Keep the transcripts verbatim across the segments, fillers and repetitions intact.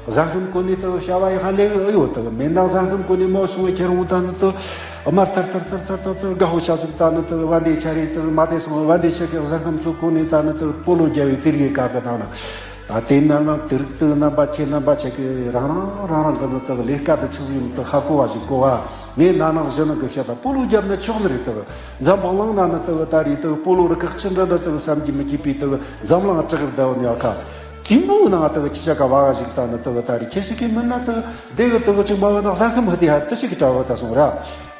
གཟན་ཤམ་གོན་ནས་དུ་བྱ་བ་ཡག་ལས་ཨེ་ཡོད་དུ་མེད་ན། གཟན་ཤམ་གོན་ནས་མོ་སོང་བའི་ཁྱེར་འོང་ད་ནི་དུ་དམར་ཐར་ཐར་ཐར་ཐར་ཐར་དུ་དགའ་ཧོ་ཆ་ཟིག་ད་ནི་དུ་བན་དེ་ཆ་རེ་དུ་མ་དེ་སོང་བན་དེ་ཆ་གི་གཟན་ཤམ་ཚོ་གོན་ནས་ད་ནི་དུ་སྤོ་ལོ་རྒྱབ་བའི་དེ་རིགས་ག་གི་ནང་ན། ད་དེ་ན་ན་དེ་རིགས་དུ་རྣམ་པ་ཁྱེད་རྣམ་པ་ཆ་གི་རང་རང་རང་རང་གི་ནི་དུ་ལས་ཀ་དུ་ཆི་ཟིག་ཡིན་དུ་ཧ་གོ་བ་ཞིག་གོ་བ། ངས་ན་ནང་གཞི་ནང་གི་བཤད་ད་སྤོ་ལོ་རྒྱབ་ན་ཆོག་ནི་རེད་དུ། འཛམ་བུ་གླིང་ན་ནི་དུ་ད་རེད་དུ་སྤོ་ལོ་རུ་ཁག་ཆི་འདྲ་འདྲ་དུ་བསམ་གྱིས་མི་ཁྱབ་པའི་དུ་འཛམ་གླིང་བྲག་གི་ཟླ་བ་ནི་ཡོད་ཁ། དེ་མོའི་ནང་དུ་ཅི་བྱ་ག་བ་བ་ཞིག་ད་ནི་དུ་ད་རེད་ཁྱེད་ཞིག་གིས་མིན་ན་དུ་དེ་གི་དུ་ཅིག་མ་བ་ན་གཟན་ཤམ་ཧི་དེ་ཧ་དུ་ཞིག་གི་གྲྭ་བ་ད་སོང་ར།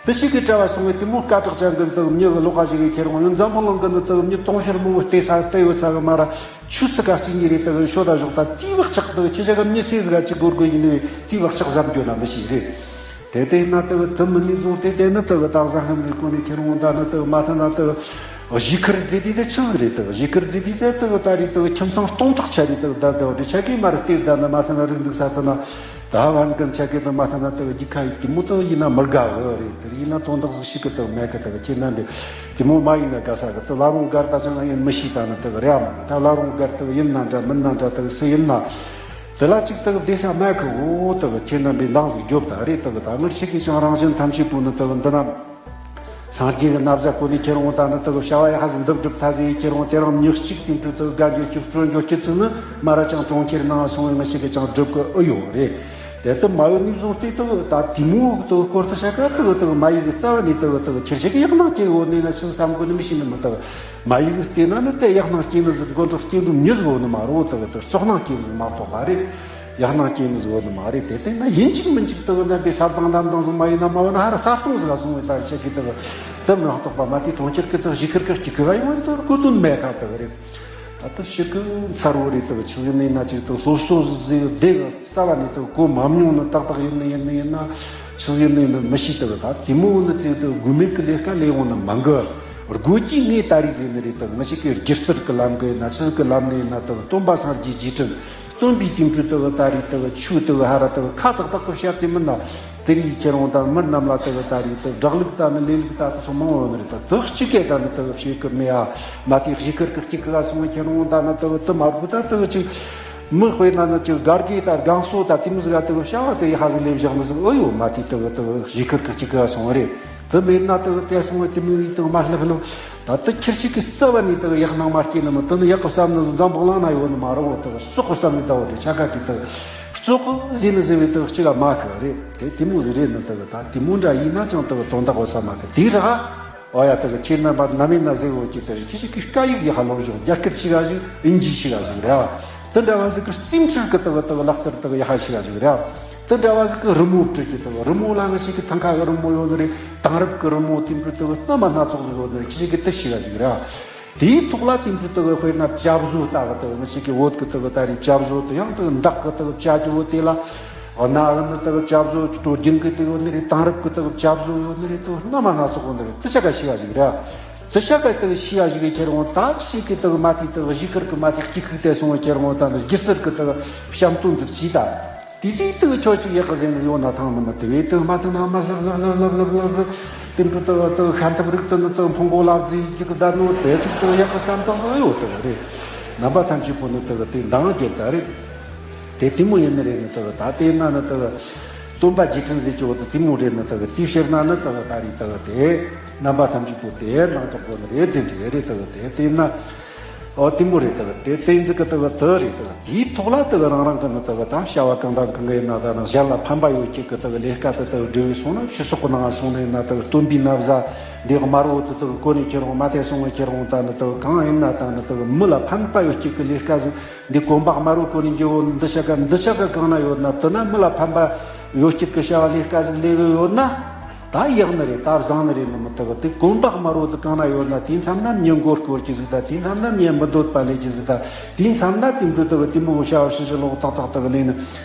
དུ་ཞིག་གི་གྲྭ་བ་སོང་བའི་དེ་མོ་སྐད་གྲགས་ཅན་གི་དུ་མྱི་གི་ལོག་ག་ཞིག་གི་ཁྱེར་འོང་ཡོད། འཛམ་བུ་གླིང་གི་ནི་དུ་མྱི་དུང་ཕྱུར་མང་བོ་བལྟས་ས་བལྟས་ཡོད་ས་གི་མ་ར། ཆུ་ཚི་ག་གཅིག་གཉིས་རེད་དུ་ཤོ་ད་ཞོག་ད་དེའི་བག་ཆགས་དུ་ཁྱེད་ཅག་གི་མྱི་སེ་ཟི་ག་ཅིག་སྒོར་སྒོར་ཡིན་ནི་དེའི་བག་ཆགས་ཟམ་རྒྱུ་ན་མི་ཤེས་རེད། དེ་དེ་ན་དུ་དུ་མི་ནི་བཟུང་སྟེ་དེ་ནི་དུ་ད་གཟན་ཤམ་ནི་གོན་ནས་ཁྱེར་འོང་ད་ནི་དུ་མ་ཐ་ན་དུ་གཞིས་ཁུར་རྫི་དེ་དེ་ཆི་ཟིག་རེད་དུ། གཞིས་ཁུར་རྫི་དེ་དེ་དུ་ད་རེད་དུ་ཁྱིམ་ཚང་སྟོང་ཕྲག་ཆ་རེད་དུ་ད་དུ་རེད་ཆ་གི་མ་རེད་དེ་ད་ནི་མ་ཐ་ན་རིག་འདུག་ས་དུ་ན། ད་བན་གི་ཆ་གི་དུ་མ་ཐ་ན་དུ་རྒྱུ་ཁ་ཡིག་དེ་མོ་དུ་ཡིན་ན་མི་དགའ་གི་རེད། དེ་ཡིན་ན་དོན་དག་ཟིག་ཤིག་གི་དུ་མེད་གི་དུ་ཁྱེད་རྣམ་པས་དེ་མོ་མ་ཡིན་ན་དགའ་ས་གི་དུ་བླ་རུང་སྒར་ད་ཅང་ཡིན་མི་ཤེས་ད་ནི་དུ་རེད་ཨམ། ད་བླ་རུང་སྒར་དུ་ཡིན་ན་འདྲ་མིན་ན་འདྲ་དུ་སུ་ཡིན་ན། དེ་ལ་གཅིག་དག་བདེ་ས་མེད་གི་འོ་དག་ཁྱེད་རྣམ་པས་འདང་ཟིག་རྒྱོབ་ད་རེད། དག་ད་ངར་ཞིག་གིས་ཀྱང་རང་བཞིན་ཐམས་ཅད་པོ་ནི་དག་འདི་ན། སངས་རྒྱས་ཀྱི་ན་བཟའ་གོན་ནས་ཁྱེར་འོང་ད་ནི་དག་བྱ་བ་ཡ་ཧ་ཟིག་འདུམ་སྒྲུབ་ཐ་ཟིག་ཁྱེར་འོང་དེ་རང་མྱི་གཅིག་དེ་འཕྲོ་དག་དགའ་འགྱོ་ཁྱུག་སྤྲོ་འགྱོ་ཁྱེད་ཚོ་ནི་མ་ར་ཅང་གྲོང་ཁྱེར་ནང་སོང་བའི་ངར་ཞིག་གིས་ཀྱང་སྒྲུབ་གི་ཨེ་ཡོད་རེད། དེ་ལྟར་མ་ཡོད་ནས་བཟུང་སྟེ་དག་ད་དེ་མོ་དག་སྐོར་དུ་བྱ་ཀ་དག་དག་མ་ཡིག་གི་རྩ་བ་ནས་དག་དག་ཁྱེར་ཞིག་གི་ཡག་ནང་སྐྱེ་འོ་ནས་ན་ཆི་བསམ་གོ་ནི་མི་ཤེས་ནི་མི་དག་མ་ཡིག་བལྟས་ན་ནི་དེ་ཡག་སྣང་སྐྱེ་ནི་ཟིག་མགོ་འདྲ་སྐྱེ་འགྲོ་མྱི་ཟིག་ཡོད་ནི་མ་རེད། དེ་གི་དེ་བཙོག་སྣང་སྐྱེ་ཟིག་མ་གཏོགས་པ་རེད། ཡག་སྣང་སྐྱེ་ནི་ཟིག་ཡོད་ནི་མ་རེད། དེ་བལྟས་ན་ཡིན་གཅིག་མིན་གཅིག་དེ་གི་རྣམ་པའི་ས་དང་ནམ་དང་ཟིག་མ་ཡིན་ན་མ་བ་ན་ཧ་ར་ས་སྟོང་ཟིག་ག་སོང་བའི་ད་ཆེ་གི་དེ་གི་དེ་མི་གཏོགས་པ་མ་དེ་གྲོང་ཁྱེར་གི་དེ་གཞིས་ཁུལ་གི་སྐྱིད་གི་བ་ཡོང་བ་དེ་དགོས་དོན་མེད་ཁ་དེ་གི་རེད། ད་དེ་ཞིག་གི་མཚར་བོ་རེད། དེ་གི་ཆི་ཟིག་ནས་ན་ཅིག་དེ་སློབ་གསོ་ཟིག་བདེ་གི་རྩ་བ་ནས་དེ་གི་གོ་མ་མྱོང་ནི་ཏག་ཏག་ཡིན་ནི་ཡིན་ནི་ཡིན་ན། ཆི་ཟིག་ནས་ནི་མི་ཤེས། དེ་གི་ད་དེ་མོ་ནི་དེ་དེ་དགོས་མེད་གི་ལས་ཀ་ལས་འོང་ནི་མང་གི། སྒོ་ཀྱི་ངས་ད་རེས་ཟེར་ནི་རེད། དེ་ང་ཞིག་གི་སྒྱུ་རྩལ་གི་ལམ་གི་ཡིན་ན་ཆི་ཟིག་གི་ལམ་ནས་ཡིན་ན་དེ་སྟོན་པ་སངས་རྒྱས་རྗེས་དྲན་སྟོན་པའི་དེ་འཕྲོ་དེ་ད་རེས་དེ་ཆོས་དེ་ཧ་ར་དེ་ཁ་ཏག་ཏག་གི་བཤད་དེ་མིན་ན། དེ་རིགས་ཁྱེར་འོང་དང་མི་རྣམས་ལ་དེ་ད་རེས་དེ་བསྒྲགས་ལུགས་ད་ནི་ལས་ལུགས་ད་དེ་ཚོ་མང་བོ་ཡོད་ནི་རེད། ད་དེ་གཅིག་གས་ད་ནི་དེ་བཤད་གི་མེད་ཨ། མ་དེ་གཞིས་ཁུལ་གི་གཅིག་གི་ག་སོང་བ་ཁྱེར་འོང་ད་ནི་དེ་དེ་མ་དགོས། ད་དེ་གཅིག་མི་དཔེར་ན་ནི་གཅིག་སྒར་གི་ད་སྒང་སོ་ད་དེ་མོ་ཟིག་ག་དེ་བྱ་བ་དེ་ཧ་ཟིག་ལས་བཞག་ནི་ཟིག་ཨོ་ཡོད། མ་དེ་དེ་དེ་གཞིས་ཁུལ་གི་གཅིག་གི་ག་སོང་བ་རེད། དེ་མེད་ན་དེ་དེ་སོང་བའི་དེ་མོ་ཡིན་དང་མ་སླེབས་ལོ། ད་དེ་ཁྱེར་ཞིག་གི་རྩ་བ་ནས་དེ་ཡག་སྣང་མ་སྐྱེས་ནི་མི་དེ་ནི་ཡག་གི་བསམ་ནི་ཟིག་འཛམ་བུ་གླིང་ན་ཡོད་ནི་མ་རེད། འོ་དེ་བཙོག་གི་བསམ་ནི་ད་འོ་དེ་ཆ་ག་དེ་དེ་བཙོག་གི་ཟེར་ནི་ཟེར་བའི་དེ་གཅིག་ག་མ་གི་རེད། དེ་དེ་མོ་ཟིག་རེད་ནི་དེ་གི་ད་དེ་མོ་འདྲ་ཡིན་ན་ཅང་དེ་གི་དོན་དག་བ་བསམ་མ་གི་དེ་ར། ཨོ་ཡ་དེ་གི་ཁྱེད་རྣམ་པ་ནམ་ཡིན་ན་ཟེར་འོ་ཀྱི་དེ་གི་ཁྱེད་ཞིག་གི་སྐད་ཡིག་ཡག་ལོ་བཞག་རྒྱ་སྐད་ཞིག་ག་ཞིག་ཨིན་ཇི་ཞིག་ག་ཞིག་རེད་བ། དེ་འདྲ་བ་ཟིག་གི་རྩིས་འཕྲུལ་གི་དེ་གི་དེ་གི་ལག་རྩལ་དེ་གི་ཡག་ཤོས་ཞིག་ག་ཞིག་རེད། དེ་འདྲ་བ་ཟིག་གི་རི་མོ་བྲིས་ཀྱི་དེ་གི་རི་མོ་ལ་ང་ཞིག་གི་ཐང་ཁ་གི་རི་མོ་ཡོད་ནི་རེད། དེང་རབས་གི་རི་མོ་དེ་འཕྲོ་དེ་གི་སྣ་མ་སྣ་ཚོགས་ཟིག་ཡོད་ནི་རེད། ཁྱེད་ཞིག་གི་དེ་ཞིག་ག་ཞིག་རེད། དེའི་ཐོག་ལ་དེ་འཕྲོ་དེ་གི་དཔེར་ན་བྱ་བཟོ་ལྟ་བུ་དེ་གི་ང་ཞིག་གི་བོད་གི་དེ་གི་ད་རེས་བྱ་བཟོ་དེ་ཡང་དེ་གི་འདག་གི་དེ་གི་བྱ་རྒྱུ་བོ་དེ་ལ། འོ་ན་ཨ་ནི་དེ་གི་བྱ་བཟོ་སྲོལ་རྒྱུན་གི་དེ་ཡོད་ནི་རེད། དེང་རབས་གི་དེ་གི་བྱ་བཟོ་ཡོད་ནི་རེད། དེ་སྣ་མ་སྣ་ཚོགས་ཡོད་ནི་རེད། དེ་ཆ་ག་ཞིག་ག་ཞིག་རེད། དེ་ཆ་ག་དེ་གི་ཞིག་ག་ཞིག་གི་ཁྱེར་འོང་ད་ཅི་ཞིག་གི་དེ་གི་མ་དེ་དེ་གི་གཞིས་ཁུལ་གི་མ་དེ་སྐྱིད་ཁུག་དེ་སོང་བ་ཁྱེར་འོང་ད་ནི་སྒྱུ་རྩལ་གི་དེ་གི་བཤམས་སྟོན་ཟིག་བྱས་ད། དེ་དེ་དེ་གི་ཁྱོད་ཅིག་ཡག་གི་ཟེར་ནི་ཡོད་ན་ཐང་ནི་མི་དེ་བས་དེ་གི་མ་དེ་ན་མ་ལྷབ་ལྷབ་ལྷབ་ལྷབ་ལྷབ་ལྷབ་ཟིག་དེ་འདྲ་དེ་གི་དེ་གི་ཤ་འཐབ་རིགས་དེ་ནི་དེ་གི་ཕུང་པོ་ལབ་ཟིག་ཅིག་གི་ད་ནོ་དེ་ཅིག་དེ་གི་ཡག་གི་བསམ་སྟངས་སུ་ཨེ་ཡོད་དེ་གི་རེད། རྣམ་པ་ཐམས་ཅད་པོ་ནི་དེ་གི་དེ་འདང་རྒྱབ་ད་རེད། དེ་དེ་མོ་ཡིན་ནི་རེད་ནི་དེ་གི་ད་དེ་ན་ནི་དེ་གི་སྟོན་པ་རྗེས་དྲན་ཟེར་གྱི་འོ་དེ་དེ་མོ་རེད་ནི་དེ་གི་དེའི་ཕྱིར་ན་ནི་དེ་གི་ད་རེད་དེ་གི་དེ་རྣམ་པ་ཐམས་ཅད་པོ་དེ་སྣང་དོགས་པོ་ནི་རེད་ཟེར་གྱི་རེད་དེ་གི་དེ་དེ་ན། འོ་དེ་མོ་རེད་དེ་གི་དེ་བསྟན་འཛིན་གི་དེ་གི་དེ་རེད་དེ་གི་དེའི་ཐོག་ལ་དེ་གི་རང་རང་གི་ནི་དེ་གི་ད་བྱ་བ་གང་དང་གང་གི་ཡིན་ན་ད་ནི་གཞན་ལ་ཕན་པ་ཡོད་ཀྱི་གི་དེ་གི་ལས་ཀ་དེ་དེ་གི་འབྲས་བུ་སོང་ན་ཕྱི་སོག་གི་ནང་སོང་ནི་ཡིན་ན་དེ་གི་སྟོན་པའི་ན་བཟའ་འདི་གི་དམར་བོ་དེ་དེ་གི་གོན་ནས་ཁྱེར་འོང་མ་དེ་སོང་བ་ཁྱེར་འོང་ད་ནི་དེ་གི་གང་ཡིན་ན་ད་ནི་དེ་གི་མི་ལ་ཕན་པ་ཡོད་ཀྱི་གི་ལས་ཀ་ཟིག་འདི་གོན་པ་དམར་བོ་གོན་ནས་འགྱོ་འོ་འདི་ཆ་ག་འདི་ཆ་ག་གང་ན་ཡོད་ན་དེ་ན་མི་ལ་ཕན་པ་ཡོད་ཀྱི་གི་བྱ་བ་ལས་ཀ་ཟིག་ལས་གི་ཡོད་ན། ད་ཡག་ནི་རེད། ད་བཟང་ནི་རེད་ནི་མི་དག་དེ་གོན་པ་དམར་བོ་དེ་གང་ན་ཡོད་ན་དེ་མཚམས་ན་མྱི་མགོ་སྐོར་གྱི་ཟིག་ད་དེ་མཚམས་ན་མྱི་མི་འདོད་པ་ལས་ཀྱི་ཟིག་ད་དེ་མཚམས་ན་དེ་འདྲ་དག་དེ་མི་བོ་བྱ་བ་ཤི་ཤི་ལོག་ཏག་ཏག་དག་ལས་ནི་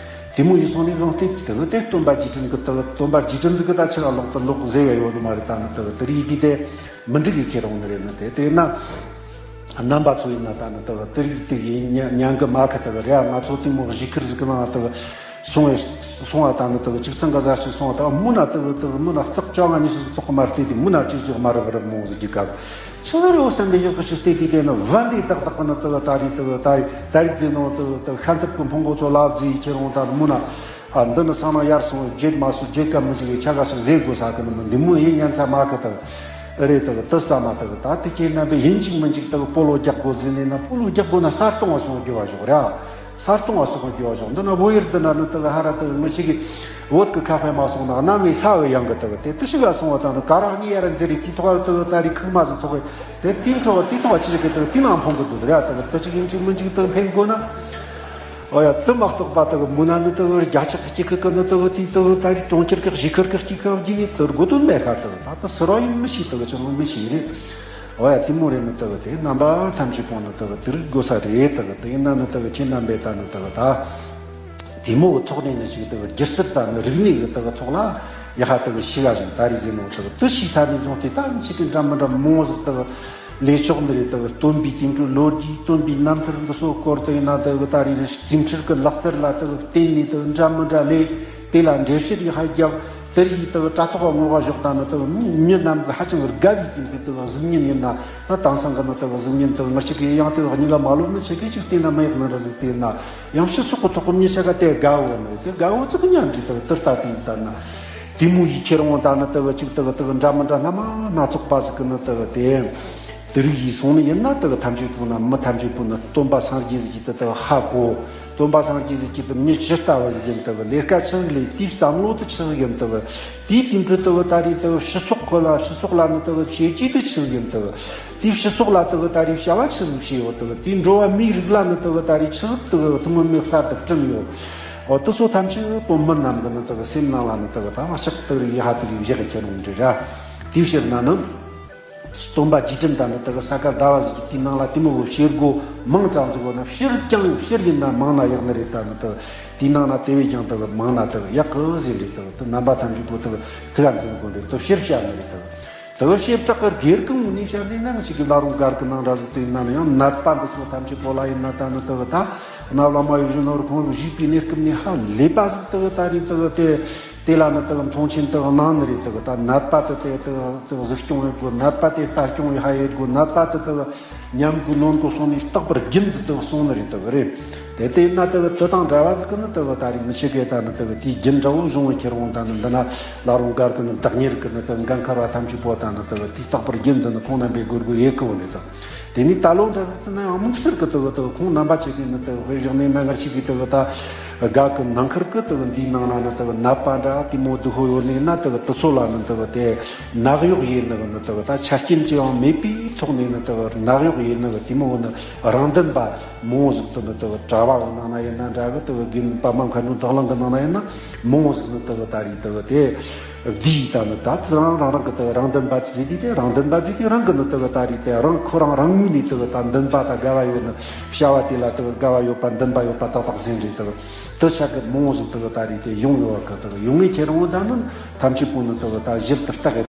དེ་མོ་ཡིན་སོང་ནས་བཟུང་སྟེ་དག་དེ་སྟོན་པ་རྗེས་དྲན་གི་དག་སྟོན་པ་རྗེས་དྲན་ཟིག་གི་ད་ཆི་ག་ལོག་ཏུ་ལོག་ཟེར་ཡ་ཡོད་ནི་མ་རེད། ད་ནི་དག་དེ་རིགས་དེ་དེ་མི་འགྲིག་གི་ཁྱེད་རང་ནི་རེད་ནི་དེ་དེ་ན་རྣམ་པ་ཚོ་ཡིན་ན་ད་ནི་དག་དེ་རིགས་དེ་ཡིན་ཉན་གི་མ་གི་དག་རེད། ང་ཚོ་དེ་མོ་གཞིས་ཁུལ་ཟིག་གི་ནང་དག་སོང་བས་སོང་བ་དང་ནི་དག་གཅིག་ཚང་གི་ཟ་ཞིག་སོང་བ་དང་མུ་ན་དག་དག་མུ་ན་རྩག་བཅོ་ལྔ་ཉི་ཤུ་ཐོག་མ་བལྟས་ཏེ་མུ་ན་ཅི་ཅི་མ་རབ་རབ་མོ་ཟིག་གི་སྐབས་ཆི་ཟེར་འོ་བསམ་པའི་ཞོག་གི་ཞིག་བལྟས་ཏེ་དེ་ནི་བན་དེ་དག་དག་གི་ནི་དག་ད་རེས་དག་ད་རེས་ད་རིག་རྫས་ནང་དག་དག་ཤ་འཐབ་གི་ཕུང་པོ་ཚོ་ལབ་རྫས་ཁྱེར་འོང་ད་ནི་མུ་ན། ཨ་འདི་ནི་སང་ན་ཡར་སོང་བརྗེད་མ་སོང་བརྗེད་ཀ་མི་ཞིག་གི་ཆ་ག་ཞིག་ཟེར་དགོས་ས་གི་ནི་མི་འདི་མོ་ཡིན་ཉན་ཚ་མ་གི་དག་ཨ་རེད་དག་དུ་ས་མ་དག་ད་དེ་ཁྱེད་རྣམ་པས་ཡིན་གཅིག་མིན་གཅིག་དག་སྤོ་ལོ་རྒྱག་དགོས་ཟིན་ནས་ན་སྤོ་ལོ་རྒྱག་དགོས་ན་ས་སྟོང་བ་སོང་རྒྱུ་བ་ཞོག་ར། ས་སྟོང་བ་སོང་རྒྱུ་བ་ཞོག་འདི་ན་བོད་ཡུལ་འདི་ན་ནི་དག་ཧ་ར་དག་མི་ཞིག་གི་བོད་ཀྱི་ཁ་ཕན་མ་སོང་ན་གནམ་མེད་ས་བའི་ཡང་གི་དག་དེ་དུ་ཞིག་ག་སོང་བ་དང་ནི་ཀ་རག་གཉིས་ཡ་ར་འཛེར་རེ་དེ་ཐོག་དག་ད་རེ་ཁུག་མ་ཟིག་ཐོག་དེ་དེ་འཕྲོ་བ་དེ་ཐོག་ཅི་རིག་གི་དག་དེ་ནང་ཕོང་གི་འདུག་ར་དག་དུ་ཅིག་ཡིན་གཅིག་མིན་གཅིག་དག་ཕན་དགོས་ན། ཨོ་ཡ་དུ་མ་གཏོགས་པ་དག་མུ་ན་ནི་དག་རྒྱ་ཆག་གཅིག་གི་ནི་དག་དེ་དག་ད་རེས་གྲོང་ཁྱེར་གི་གཞིས་ཁུལ་གི་གཅིག་གི་བགྱི་དུ་དགོས་དོན་མེད་ཁ་དག་ད་དུ་སི་རོ་ཡིན་མི་ཤེས་དག་ཅི་རང་མི་ཤེས་རེད། ཨོ་ཡ་དེ་མོ་རེད་ནི་དག་དེ་རྣམ་པ་ཐམས་ཅད་པོ་ནི་དག་དེ་རིག་དགོས་ས་རེད་དག་དེ་ཡིན་ན་ནི་དག་ཁྱེད་རྣམ་པས་ད་ནི་དག་ད་དེ་མོ་གི་ཐོག་ནས་ནི་ཞིག་དག་སྒྱུ་རྩལ་ད་ནི་རིག་གནས་གི་དག་ཐོག་ལ་ཡ་ཧ་དག་ཤི་ག་ཞིག་ད་རེས་ཟིན་ནོ་དག་དུ་ཤི་ཚར་ནས་བཟུང་སྟེ་ད་ནི་ཞིག་གི་འདྲ་མི་འདྲ་མང་ཟིག་དག་ལས་ཆོག་ནི་རེད་དག་སྟོན་པའི་དུས་འགྲོ་ལོ་རྒྱུས་སྟོན་པའི་རྣམ་ཐར་འདི་ཚོ་སྐོར་དུ་ཡིན་ན་དག་ད་རེས་རི་རྩིས་འཕྲུལ་གྱི་ལག་རྩལ་ལ་དག་བརྟེན་ནས་དག་འདྲ་མི་འདྲ་ལས་དེ་ལ་འགྲེལ་བཤད་ཡི་ཧ་རྒྱབ་དེར་ཡིས་དག་དྲ་ཐོག་ངོ་བ་ཞོག་ད་ནི་དག་མི་རྣམས་ཀྱི་ཧ་ཅང་དགའ་བའི་དུས་འགྲོ་དག་གཟུགས་བརྙན་ཡིན་ན་ད་དེང་སང་གི་ནི་དག་གཟུགས་བརྙན་དག་ང་ཅག་གི་ཡང་དག་གཉིས་ཀ་མ་ལོབ་ནི་ཆེ་གེ་ཅིག་བལྟས་ན་མི་ཡག་ནི་འདྲ་ཟིག་བལྟས་ན་ཡང་སྤྱི་ཚོགས་ཀྱི་ཐོག་མི་ཆ་ག་དེ་དགའ་བོ་ནི་དེ་དགའ་བོ་ཙིག་ཉམས་འདྲི་དག་དེར་ལྟ་དུས་ད་ན། དེ་མོ་ཡིས་ཁྱེར་འོང་ད་ནི་དག་ཅིག་དག་དག་འདྲ་མི་འདྲ་སྣ་མ་སྣ་ཚོགས་པ་ཟིག་གི་ནི་དག་དེ། དེ་རིགས་ཡིས་སོང་ནི་ཡིན་ན་དག་ཐམས་ཅད་པོ་ན་མི་ཐམས་ཅད་པོ་ནི་སྟོན་པ་སངས་རྒྱས་ཟིག་གི་དེ་དག་ཧ་གོ། སྟོན་པ་སངས་རྒྱས་ཟིག་གི་དེ་མྱི་ཇི་ལྟ་བུ་ཟིག་ཡིན་དག་ལས་ཀ་ཆི་ཟིག་ལས་དེའི་བསམ་བློ་དེ་ཆི་ཟིག་ཡིན་དག་དེའི་དེ་འཕྲོ་དག་ད་རེས་དག་སྤྱི་ཚོགས་གི་ལ་སྤྱི་ཚོགས་ལ་ནི་དག་བྱས་རྗེས་དེ་ཆི་ཟིག་ཡིན་དག་དེའི་སྤྱི་ཚོགས་ལ་དག་ད་རེས་བྱ་བ་ཆི་ཟིག་བྱས་ཡོད་དག་དེའི་འགྲོ་བ་མིའི་རིགས་ལ་ནི་དག་ད་རེས་ཆི་ཟིག་དག་ཐུན་མོང་མི་གསར་དུ་བསྐྲུན་ཡོད། འོ་དེ་ཚོ་ཐམས་ཅད་བོད་མི་རྣམས་ཀྱི་ནི་དག་སེམས་ནང་ལ་ནི་དག་ད་བ་ལྕགས་དག་རིགས་ཡི་ཧ་དེ་རིགས་བཞག་གི་ཁྱེར་འོང་འདྲི་ར། དེའི་ཕྱིར་ན་ནི། སྟོན་པ་རྗེས་དྲན་དང་ནི་དག་ས་ག་ཟླ་བ་ཟིག་གི་དེའི་ནང་ལ་དེ་མོ་བོ་བྱེད་སྒོ་མང་ཙམ་ཟིག་བོ་ན་ཕྱིར་ཀྱང་ཕྱིར་ཡིན་ན་མང་ན་ཡག་ནི་རེད་ད་ནི་དག་དེའི་ནང་ན་དེ་བས་ཀྱང་དག་མང་ན་དག་ཡག་གི་ཟེར་རེད་དག་དེ་རྣམ་པ་ཐམས་ཅད་པོ་དག་ཐུགས་ལ་འཛིན་དགོས་རེད་དག་ཕྱིར་བཤད་ནི་རེད་དག་དེ་བ་བྱེ་བྲག་གི་སྒེར་གང་ནས་བཤད་ནས་ན་ཞིག་གི་བླ་རུང་སྒར་གི་ནང་འདྲ་ཟིག་དེ་ཡིན་ན་ནི་ཡང་ནད་པ་འདི་ཚོ་ཐམས་ཅད་པོ་ལ་ཡིན་ན་ད་ནི་དེ་བ་ད་གནའ་བླ་མ་ཡོད་བཞིན་ནོར་ཁོང་རུ་བཞུགས་པའི་གནས་སྐབས་ནས་ཧ་ལས་པ་ཟིག་དེ་བ་ད་རེད་དེ་བ་དེ་དེ་ལ་ནི་དེ་བ་མཐོང་ཆེན་དེ་བ་གནང་ནི་རེད། དེ་བ་ད་ནད་པ་དེ་དེ་དེ་བ་དེ་བ་གཟིགས་སྐྱོང་ཡོད་དགོས། ནད་པ་དེ་ལྟ་སྐྱོང་ཡོད་ཧ་ཡོད་དགོས། ནད་པ་དེ་དེ་བ་ཉམས་དགོས་ནོན་དགོས་སོང་ནས་རྟག་པར་རྒྱུན་དུ་དེ་བ་སོང་ནི་རེད། དེ་བ་རེད། དེ་ལྟས་ན་དེ་གི་དེ་དང་འདྲ་བ་ཟིག་གི་ནི་དེ་གི་ད་རེས་མི་ཆེ་གེ་ད་ནི་དེ་གི་དེའི་རྒྱུན་འདྲ་བོ་བཟུང་བའི་ཁྱེར་འོང་ད་ནི་འདི་ན་བླ་རུང་སྒར་གི་ནི་བདག་གཉེར་གི་ནི་དེ་གི་འགན་འཁར་བ་ཐམས་ཅད་པོ་ད་ནི་དེ་གི་དེའི་རྟག་པར་རྒྱུན་དུ་ནི་ཁོང་རྣམ་པའི་སྒོར་སྒོར་ཡེ་གི་བོ་ནི་དང་། དེ་ནི་ད་ལོ་འདྲ་ཟིག་ཏུ་ན་ཡང་དམིགས་བསལ་གི་དེ་གི་དེ་གི་ཁོང་རྣམ་པ་ཆེ་གེ་ནི་དེ་གི་དཔེ་བཞག་ནས་ན་ངར་ཆེ་གེ་དེ་གི་ད་སྒར་གི་ནང་ཁུལ་གི་དེ་གི་འདིའི་ནང་ན་ནི་དེ་གི་ནད་པ་འདྲ་དེ་མོ་བདུད་ཤོ་ཡོད་ནི་ན་དེ་གི་དེ་ཚོ་ལ་ནི་དེ་གི་དེ་ནད་གཡོག་ཡེ་ནི་གི་ནི་དེ་གི་ད་ཆ་རྐྱེན་ཅི་ཡང་མེད་པའི་ཐོག་ནས་ནི་དེ་གི་ནད་གཡོག་ཡེ་ནི་གི་དེ་མོ་གི་ནི། རང་བདེན་པ་མང་བོ་ཟིག་ཏུ་ནི་དེ་གི་གྲྭ་བ་གི་ནང་ན་ཡིན་ན་འདྲ་གི་དེ་གི་དགེ་འདུན་པ་མ་མཁའ་འགྲོ་དག་ལང་གི་ནང་ན་ཡིན་ན་མང་བོ་ཟིག་ནི་དེ་གི་ད་རེས་དེ་གི་དེ་འདིའི་ད་ནི་ད་ཚུར་རང་རང་རང་གི་དེ་གི་རང་བདེན་པ་བརྗེད་དེ་དེ་རང་བདེན་པ་བརྗེད་དེ་རང་གི་ནི་དེ་གི་ད་རེས་དེ་རང་ཁོ་རང་རང་ངོས་ནས་དེ་གི་ད་འདུན་པ་ད་དགའ་བ་ཡོད་ནི་བྱ་བ་དེ་ལ་དེ་གི་དགའ་བ་ཡོད་པ་འདུན་པ་ཡོད་པ་ཏག་ཏག་ཟིན་རེད། དེ་གི་དེ་ཆ་གི་མང་བོ་ཟིག་དེ་གི་ད་རེས་དེ་ཡོང་ཡོད་བ་གི་དེ་གི་ཡོང་ངེས་ཁྱེད་རང་བོ་ད་ནི་ཐམས་ཅད་པོ་ནི་དེ་གི་ད་ཞིབ་ཏུ་བརྟག་གི